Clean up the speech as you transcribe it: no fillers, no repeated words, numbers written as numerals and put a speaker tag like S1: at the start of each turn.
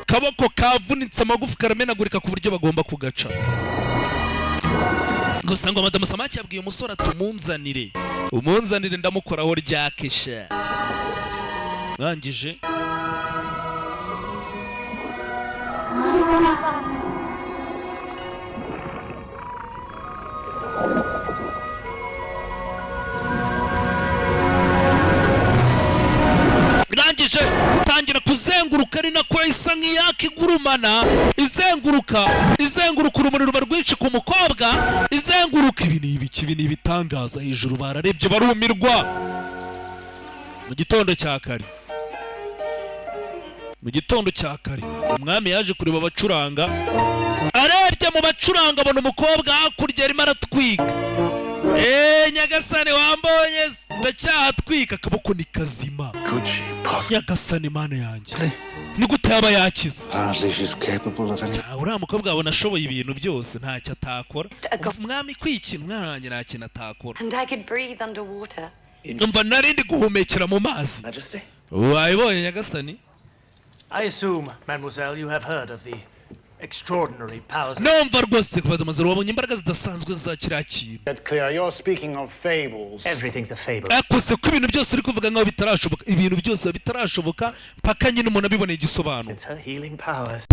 S1: Akaboko kavunitse, amagufa karamenagurika ku buryo bagomba kugaca. Gusa ngo Madamu Samaki yabwiye umusore ati: "Umunzanire, umunzanire, ndamukoraho ryakisha." Rangije irangije tangira kuzenguruka, ari nako isa nk'iyaka igurumana, izenguruka, izenguruka, urumuri ruba rwinshi ku mukobwa, izenguruka. Ibi ni ibiki? Ibi ni ibitangaza. Hejuru bararebye barumirwa. Mu gitondo cya kare, mu gitondo cya kare, umwami yaje kureba abacuranga. Arebye mu bacuranga abona umukobwa hakurya arimo aratwika. Eee, nyagasani, wambonye se? Ndacyahatwika, akaboko ni kazima.
S2: Could she possibly?
S1: Nyagasani, Mana yanjye, ni gute yaba yakize?
S2: Apparently she's capable of anything.
S1: Ah, uriya mukobwa wabona ashoboye ibintu byose, ntacyo atakora. Umva umwami kwikina, umwana wanjye nta kintu atakora.
S3: And I could breathe underwater.
S1: Umva, narindi guhumekera mu mazi.
S4: Majesty?
S1: Wabibonye, nyagasani?
S5: I assume, mademoiselle, you have heard of the extraordinary powers.
S1: Numva rwose, mademoiselle, wabonye imbaraga zidasanzwe za kiriya kintu.
S6: Get clear. You're speaking of fables.
S5: Everything's a fable.
S1: Akose ko ibintu byose uri kuvuga nkaho bitarashoboka. Ibintu byose biba bitarashoboka mpaka nyine umuntu abiboneye igisobanuro.
S5: It's her healing powers.